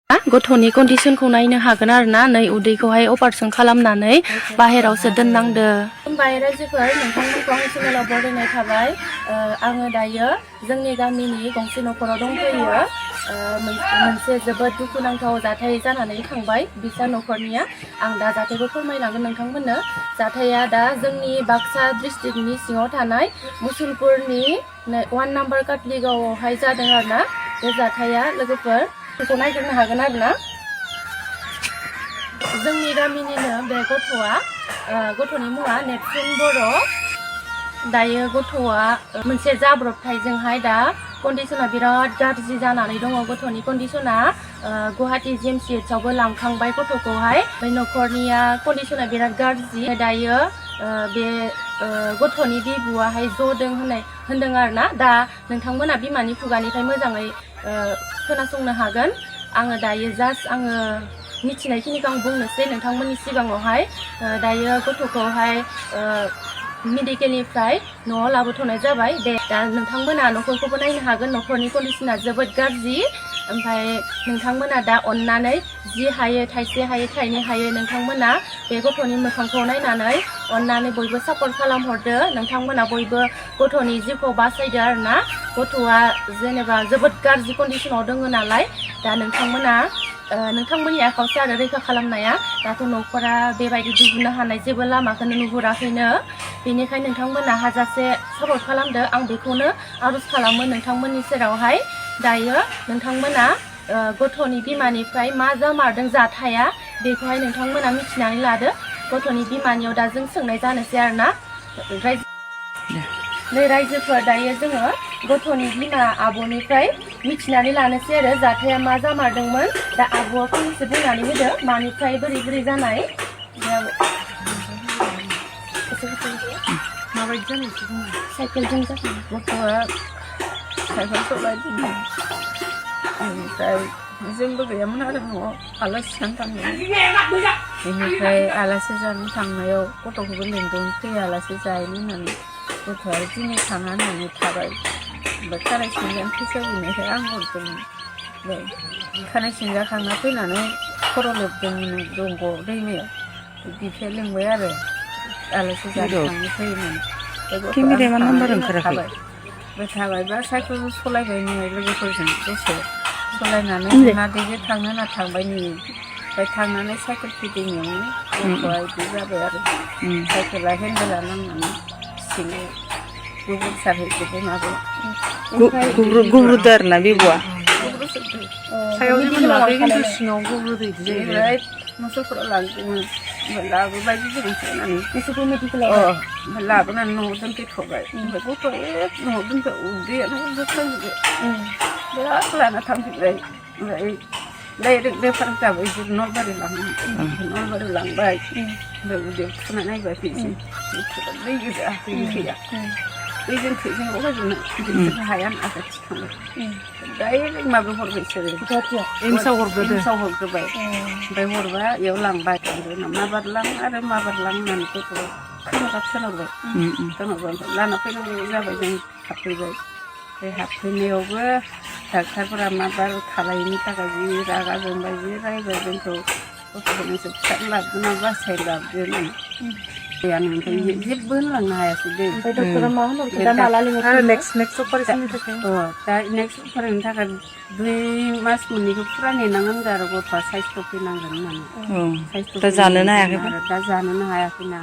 गथ'नि कन्डिशनखौ नायनो हागोन आरोना नै उदैखौहाय अपारेशन खालामनानै बाहेरावसो दोननांदो। खुलुमबाय रायजोफोर, नोंथांमोनखौ आं चेनेलाव बरायनाय थाबाय। आङो दायो जोंनि गामिनि गंसे न'खराव दंफैयो। मोनसे जोबोद दुखुनांथाव जाथाय जानानै थांबाय बिसा न'खरनिया। आं दा जाथायखौ फोरमायलांगोन नोंथांमोननो। जाथाया दा जोंनि बाक्सा डिस्ट्रिक्टनि सिङाव थानाय मुसुलपुरनि 1 नाम्बार काटलिगावआवहाय जादों आरोना बे जाथाया। लोगोफोर बेखौ नायग्रोनो हागोन आरोना। जोंनि गामिनिनो बे गथ'नि मुङा नख'र बoro। दायो गथ'आ मोनसे जाब्रबथायजोंहाय दा कन्डिशना बिराद गाज्रि जानानै दङ। गथ'नि कन्डिशना गुवाहाटी GMCHआवबो लांखांबाय गथ'खौहाय। बे न'खरनिया कन्डिशना बिराद गाज्रि। दायो बे गथ'नि बिबुआहाय जदों होनदों आरोना। दा नोंथांमोना बिमानि खुगानिफ्राय मोजाङै खोनासंनो हागोन। आङो दायो आङो मिथिनायखिनिखौ आं बुंनोसै नोंथांमोननि सिगाङावहाय। दायो गथ'खौहाय मेडिकेलनिफ्राय न'आव लाबोथ'नाय जाबाय। दा नोंथांमोना न'खरखौबो नायनो हागोन। न'खरनि कन्डिशना जोबोद गाज्रि। ओमफ्राय नोंथांमोना दा अननानै जि हायो थाइसे हायो थाइनै हायो नोंथांमोना बे गथ'नि मोखांखौ नायनानै अननानै बयबो सापर्ट खालामहरदो। नोंथांमोना बयबो गथ'नि जिउखौ बासायदो आरोना। गथ'आ जेनेबा जोबोद गाज्रि कन्डिशनाव दङ नालाय। दा नोंथांमोना नोंथांमोननि आखायावसो आरो रैखा खालामनाया। दाथ' न'खरा बेबायदि दिहुननो हानाय जेबो लामाखौनो नुहुराखैनो। बेनिखायनो नोंथांमोना हाजासे सापर्ट खालामदो। आं बेखौनो आर'ज खालामो नोंथांमोननि सेरावहाय। दायो नोंथांमोना गथ'नि बिमानिफ्राय मा जामारदों जाथाया बेखौहाय नोंथांमोना मिथिनानै लादो। गथ'नि बिमानियाव दा जों सोंनाय जानोसै आरोना। नै रायजोफोर, दायो जोङो गथ'नि बिमा आब'निफ्राय मिथिनानै लानोसै आरो जाथाया मा जामारदोंमोन। दा आब'आ फंनैसो बुंनानै होदो मानिफ्राय बोरै जानाय। माबायदि जानाय साइकेलजों जादों। गथ'आ साइकेल सलायदोंमोन। बेनिफ्राय जोंबो गैयामोन आरो न'आव आलासि जानो थांदोंमोन। बेनिफ्राय आलासि जानो थांनायाव गथ'खौबो लेंदोंमोन फैयो आलासि जाहैनो होननानै। गथ'आ दिनै थाङा होननानै थाबाय। ओमफ्राय खानाय सिनजानो फैसा बिनायखाय आं हरदोंमोन। खानाय सिनजाखांना फैनानै खर' लोबदोंमोन दंग' दैमायाव। बिफाया लिंबाय आरो आलासि जानो थांनो फैयोमोन। थाबायबा साइकेल सलायबाय नो लोगोफोरजों दसे सलायनानै नादैजों थांनो होनना थांबाय नुयो। ओमफ्राय थांनानै साइकेल फिदिंनायावनो गथ'आ बिदि जाबाय आरो। साइकेला हेन्देला नांनानै सिङाव गुबुन सारहैजोब्बाय माबायाव। गुब्रुदो आरोना बिबुआ सायाव जेबो नुवाखै खिन्थु सिङाव गुब्रुदो बिदि जाहैबाय। मोसौफोराव लांदोंमोन। ओमफ्राय लाबोबाय गिदिरसो होननानै मोसौखौ मेडिकेलाव ओमफ्राय लाबोनानै न'आव दोनफैथ'बाय। ओमफ्राय गथ'आ न'आव दोनफै उदैयानो बोखांजोब्बाय। बिराद लाना थांफिनबाय। ओमफ्राय डाइरेक्ट रेफार जाबाय नलबारि नलबारियाव लांबाय। ओमफ्राय उदैयाव थुना नायबाय बिदि दै गोजा गैया। दैजों थैजों लगायजोबनाय बिसोर हाया आखाइ थिखांबाय। डाइरेक्ट माबायाव हरबाय बिसोरो एमसाव हरग्रोबाय। ओमफ्राय हरबा बेयाव लांबाय। मा बारलां आरो मा बारलां होननानै गथ'खौ खोनाबा थिनहरबाय। ओमफ्राय लाना फैनांगौ जाबाय। जों हाबफैबाय। बे हाबफैनायावबो डाक्टारफोरा मा बार खालायैनि थाखाय जि रागा जोंबाय जि रायबाय जोंखौ। गथ'खौ नोंसोर फिसा लाबोना बासाय लाबोदो होननानै। ओमफ्राय जेबो होनलांनो हायासै दै। ओमफ्राय डक्टरा मा होनहरखो दा माला लिंहरखो? नेक्स्ट अपारेशननि थाखाय दा नेक्स्ट अपारेशननि थाखाय 2 मास मोननैखौ फुरा नेनांगोन आरो गथ'आ साइस्थ' फैनांगोन होननानै। दा जानोनो हायाखै। दा जानोनो हायाखैना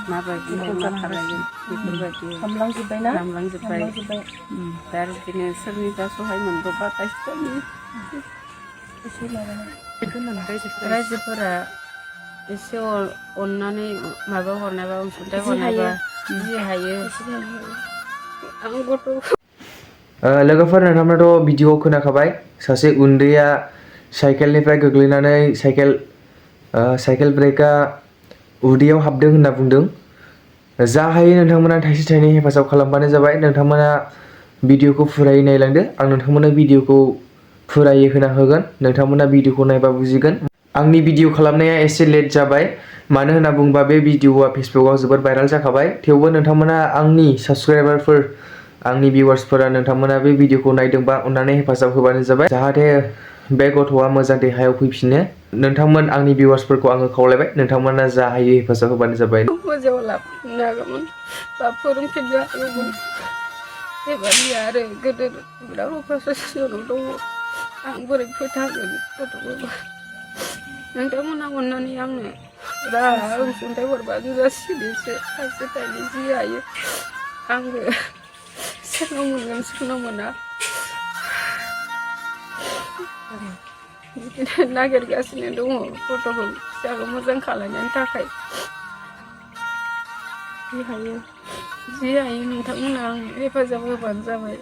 माबायदि मा खालायगोन बेफोरबायदि हामलांजोब्बायना? हामलांजोब्बाय। दा बिदिनो सोरनिबा सहाय मोनब्रबा रायजोफोरा एसे अननानै माबा हरनायबा अनसुंथाइ हरनायबा जि हायो आं गथ' लोगोफोर, नोंथांमोनाथ' भिडिअ खोनाखाबाय। सासे उन्दैया साइकेलनिफ्राय गोग्लैनानै साइकेल ब्रेकआ उदैयाव हाबदों होनना बुंदों। जा हायो नोंथांमोना थाइसे थाइनै हेफाजाब खालामबानो जाबाय। नोंथांमोना भिडिअखौ फुरायै नायलांदो। आं नोंथांमोननो भिडिअखौ फुरायै होना होगोन। नोंथांमोना भिडिअखौ नायबा बुजिगोन। आंनि भिडिअ खालामनाया एसे लेट जाबाय। मानो होनना बुङोबा बे भिडिअआ फेसबुकआव जोबोद भाइराल जाखाबाय। थेवबो नोंथांमोना आंनि साबस्क्राइबारफोर आंनि भिउवार्सफोरा नोंथांमोना बे भिडिअखौ नायदोंबा अननानै हेफाजाब होबानो जाबाय। जाहाथे बे गथ'आ मोजां देहायाव फैफिनो। नोंथांमोन आंनि भिउवार्सफोरखौ आङो खावलायबाय नोंथांमोना जा हायो हेफाजाब होबानो जाबाय। मोजाङाव लाबोनो हागौमोन बा फोरोंफिननो हागौमोन। बेबायदि आरो गोदो बिराद अपारेसनाव दङ। आं बोरै फोथांगोन गथ'खौ। नोंथांमोना अननानै आंनो अनसुंथाइ हरबानो जासिगोनसो। थाइसे थाइनै जि हायो आंबो सोरनाव मोनगोन सोरनाव मोना बिदिनो नागिरगासिनो दङ गथ'खौ फिसाखौ मोजां खालामनायनि थाखाय। जि हायो नोंथांमोना आं हेफाजाब होबानो जाबाय।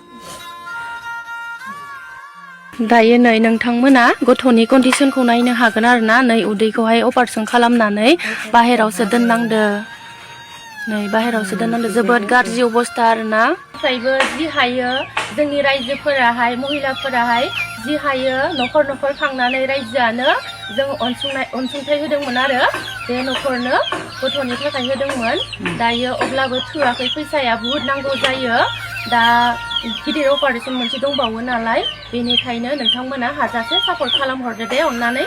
दायो नै नोंथांमोना गथ'नि कन्डिसनखौ नायनो हागोन आरो ना। नै उदैखौहाय अपारेसन खालामनानै बाहेरावसो दोननांदो। नै बाहेरावसो दोननांदो जोबोद गाज्रि अबस्था आरो ना। गासैबो जि हायो जोंनि रायजोफोराहाय महिलाफोराहाय जि हायो न'खर न'खर थांनानै रायजोआनो जों अनसुंथाइ होदोंमोन आरो बे न'खरनो गथ'नि थाखाय होदोंमोन। दायो अब्लाबो थोआखै फैसाया बुहुद नांगौ जायो। दा गिदिर अपारेसन मोनसे दंबावो नालाय बेनिखायनो नोंथांमोना हाजासे सापर्ट खालामहरदो दे अननानै।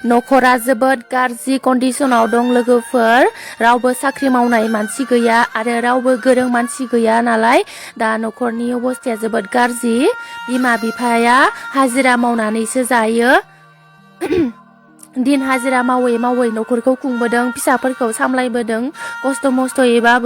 न'खरा जोबोद गाज्रि कन्डिसनाव दं लोगोफोर। रावबो साख्रि मावनाय मानसि गैया आरो रावबो गोरों मानसि गैया नालाय दा न'खरनि अबस्थाया जोबोद गाज्रि। बिमा बिफाया हाजिरा मावनानैसो जायो। दिन हाजिरा मावै मावै न'खरखौ खुंबोदों, फिसाफोरखौ सामलायबोदों खस्थ' मस्थ'यैबाबो।